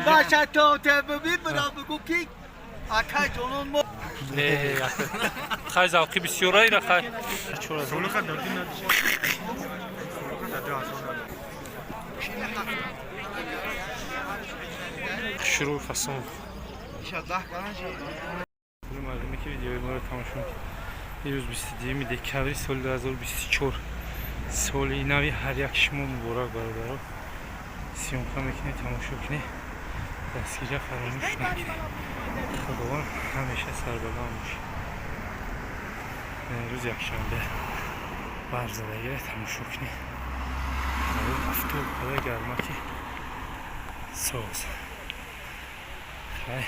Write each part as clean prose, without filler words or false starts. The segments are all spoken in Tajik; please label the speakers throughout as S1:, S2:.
S1: Баша то те бибира бигу ки акай ҷонон мо.
S2: Не, хай, завқи бисёра ира, хай.
S3: Солиқа додӣ, надиши. Солиқа да 2000.
S2: Шурӯъ фасон. Мардуме, ки видеои моро тамошо мекунед, ирӯз 22 декабри соли 2024, соли нави ҳар як шумо муборак. Бародаро, съёмка мекунед, тамошо кунед, дастгирия фаромӯш накунед. Худованд ҳамеша сарбаланд бошед. Рӯз якшанбе, барзадагиро тамошо кунед. Афтоб қадар гармаки соз. Хай,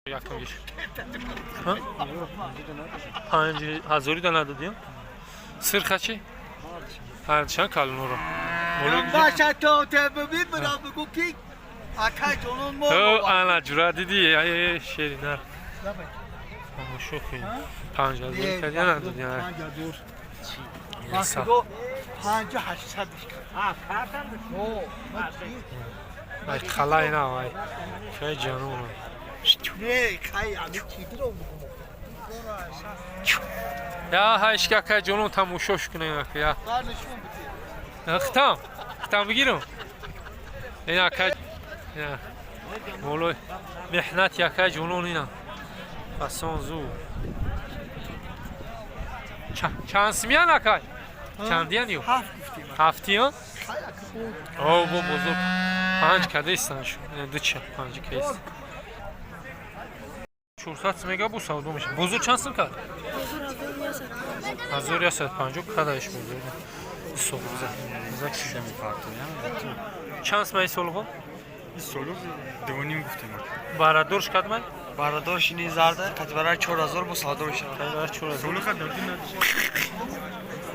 S2: якумгиш 5000-и да надодиям. Сирха чи ҳардишан калонуро.
S1: Баша то те бибира бигу ки акай ҷонон мо.
S2: Ана ҷура диди, шери нар тамошо кунед. 5000-и кардия, надодия.
S1: 5800.
S2: Ай, қалай на, ай кай ҷанон.
S1: Не, хай, ами чидро бигу.
S2: Я ҳайшка, кай ҷонон, тамошош кунем я.
S1: Нишон бите.
S2: Хитам хитам бигирам. Ина кай молои меҳнат, якай ҷонон, ина фасон зу. Чанд симиян, акай? Чандиян ю?
S1: Ҳафт гуфтем.
S2: Ҳафтиян? О, бо бозор панҷ кадестан шу дуча панҷ каест. 400 мега бу савдо меша. Бозор чанд сум кард? 1150 кадаиш бозор. Соғза. Чанд сумаи солғо?
S3: Солиқ 2,5 гуфтем.
S2: Барадорш кадмай?
S4: Барадорш ни зарда қатибара 4000 бо савдо мешавад.
S2: Барадор 4000.
S3: Солиқа додӣ, надиши.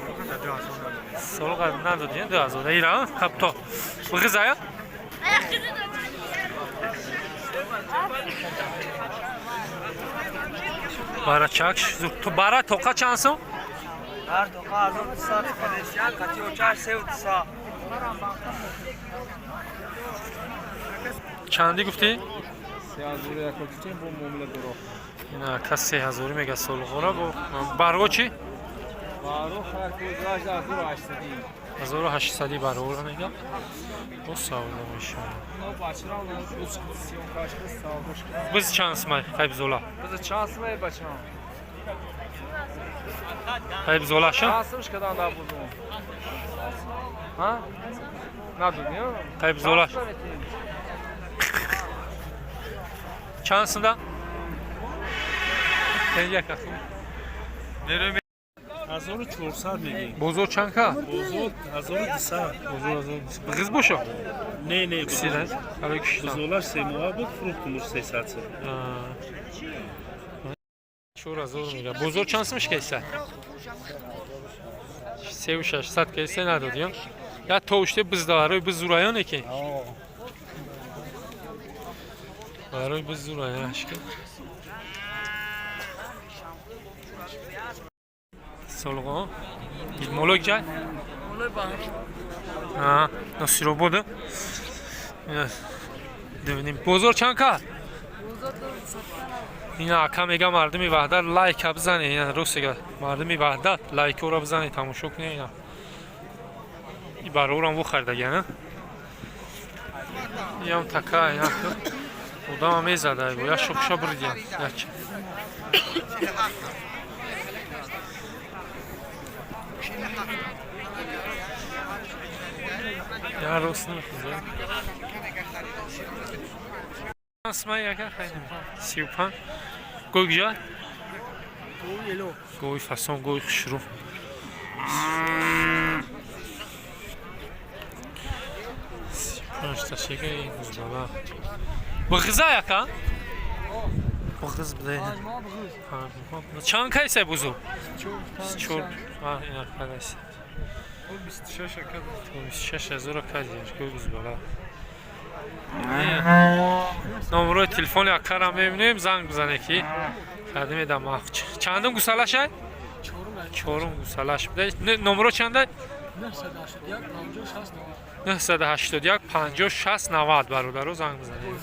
S3: Солиқа да 2000.
S2: Солға надодӣ, 2000. Ира, хаб то. Бғизая? Бара чак, ту бара тоқа чанд сум?
S4: Ҳар тоқа 1200 кадесян, қати очаш 3200.
S2: Чандӣ гуфтӣ?
S5: 3000 гуфтем, бо муомила дуро.
S2: Ина кас 3000 мега солғора бо барго чӣ?
S5: Баро ҳар кӯзаш 1800.
S2: 1800 баргора мега. Бо савдо мешавад.
S5: Но бачарам буз съёмкаш савдош.
S2: Биз чанд сумай хайбзола?
S5: Биз чанд сумай, бачам?
S2: Хайбзолаша?
S5: Чанд сумш кадан да бузум? Ҳа? Надудӣ?
S2: Хайбзолаш. Чанд сумда? Як ахи.
S6: 1400 мегӣ.
S2: Бозор чанд ка?
S6: Бозор 1200.
S2: Бозор 1200. Биғиз бошо?
S6: Не.
S2: Кисира. Ҳалои киштан.
S6: Бузолаш 3 моҳа буд, фурӯхтумуш 300 сом.
S2: 4000 мега. Бозор чанд сумш кайса? 3600 кайса, надод, ё? Я товуште бизда барои бизураяне ки? Барои бизураян ашки. Солго. Молок ҷай? А, Носиробода. Бибинем. Бозор чанд кард? Ина ака мега, мардуми Ваҳдат, лайка бизане. Ина рост мега, мардуми Ваҳдат, лайкора бизане, тамошо куне. Ина и барорам вухардагиана иам така ина одама мезада, я шохша бурдиям яча. Я рост намехӯза. Асмай яка хайнем. 35. Гой куҷа? Гой фасон, гой хушрӯ. 35 та шега гузбала. Бғиза яка? Бғиз биде. Чанд кайса бузу? 24. А, ина кадайса.
S5: 26 акад.
S2: 26 ҳазора кадияш гой гузбала. Номерои телефони акара мебинем, занг бизане ки кадиме да махч. Чандум гусалашай? Чорум гусалаш. Номеро чанда? 981 50 60 90 бародаро, занг бизанед.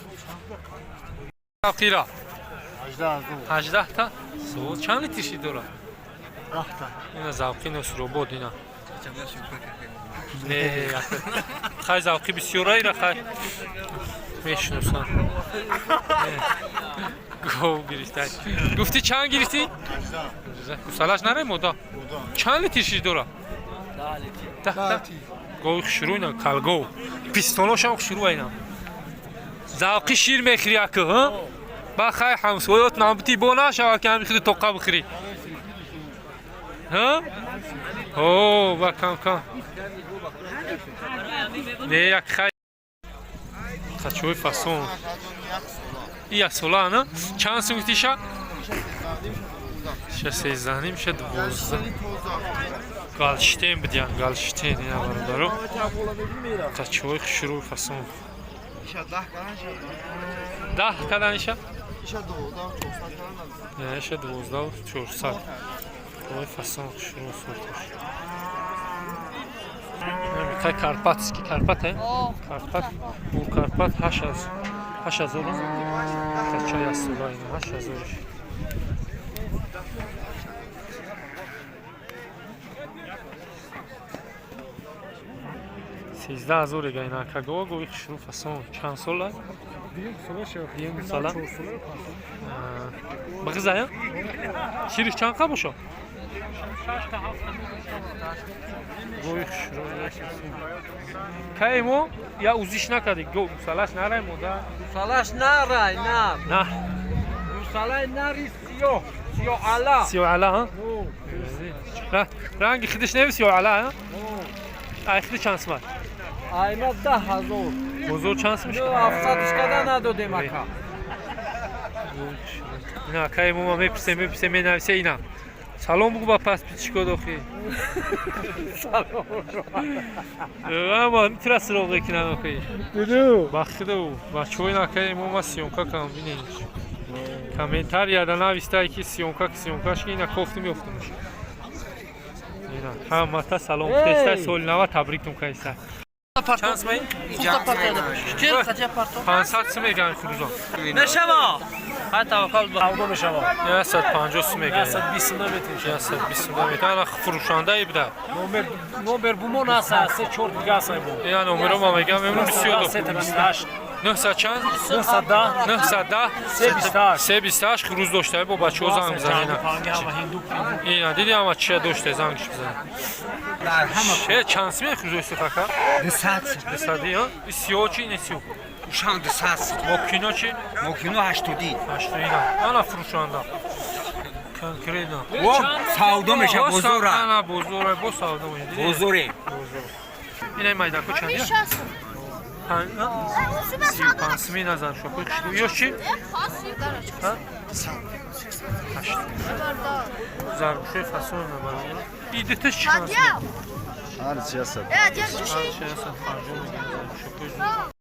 S2: Қира 18 та суол. Чанд литр шир дорад? Ина завқи Носиробод ина. Не, хай, завқи бисёра ира, хай, мешиносам. Гов гирифта. Гуфтӣ, чанд гирифтӣ? Гусалаш наре мода. Чанд литр шир дорад? 10. Гови хушрӯ ина, калгов. Пистоношам хушрӯ ина. Завқи шир мехӯри акы, ҳа? Ба хай, ҳамсоёт намбити бо нашава, ки ҳами худи тоқа бихӯрӣ. Ҳа? О, ба кам кам. Не, як хай. Қачои фасон. И як сола, на? Чанд сум гуфтиша? Ша 13,5, ша 12. Голштейн бидиян, Голштейн ина, бародаро. Қачои хушрӯи фасон. 10 кадан иша? Не, иша 12,400. Ой, фасон хушрӯ сурташ. Қай карпатский, Карпат, э? Карпат, бу Карпат 8000. Қача як сола ина, 8000. 13 000 ега ина кагова, гови хушрӯ фасон. Чанд сола? Дуюм сола. Бағизая? Шириш чанд қа бошо? Гови хушрӯ. Кай мо я узиш накарди, го гусалаш нарай мода.
S4: Гусалаш нарай, на.
S2: На.
S4: Гусалай нари сиёҳ, сиёҳ ала.
S2: Сиёҳ ала, ҳа? Ранги хидиш неви сиёҳ ала, ҳа? Ай хиди чанд сумат?
S4: Айма 10 000.
S2: Бозор чанд сум?
S4: 700 када надодем, ака.
S2: Ина акаи мо мепурсем, мепурсем, менависе ина. Салом бугу ба подписчико дохи.
S4: Салом.
S2: Ама митра суроғ мекунам охи. Бахиду бачаҳои акаи мо ма съёмка кам, бинед. Комментарияда навистае ки съёмка, съёмкаш ки ина кофтум, ёфтумш. Ина ҳамата салом теста, соли нава табриктум кайса. Чанд сумаи? 500 сум меган хурӯзон.
S4: Мешава. Ҳай, таваккал ба.
S6: Савдо мешава.
S2: 150 сум меган.
S6: 120 наметем.
S2: 120 наметем. Ана фурӯшандаи буда.
S6: Номер, номер бумон аст, се чор дига аст бу.
S2: Ина номеро ма мегам, мемру бисёр.
S6: 328.
S2: 900 чанд?
S6: 910.
S2: 910.
S6: 328.
S2: 328. Хурӯз дошта бо бачаҳо занг бизан ина. Ина диди, ама чия дошта, зангш бизан. Ше чанд сум хурӯз дошта, кака?
S1: 200.
S2: 200, ҳа? Сиё чи, не сиё?
S1: Ушан 200.
S2: Мокино чи?
S1: Мокино 80.
S2: 80 ина. Ана фурӯшанда. Конкретно.
S1: Во савдо меша, бозора.
S2: Ана бозора, бо савдо меша.
S1: Бозоре.
S2: Бозор. Ина майдако чанд? 35 суми назар шо. Ё чи? Ҳашт. Заргӯшои фасон набарад. Идиташ чӣ?
S7: Ҳар чи ҳастад.
S2: Ҳар чи ҳастад, 50 мегӯям заргӯшои.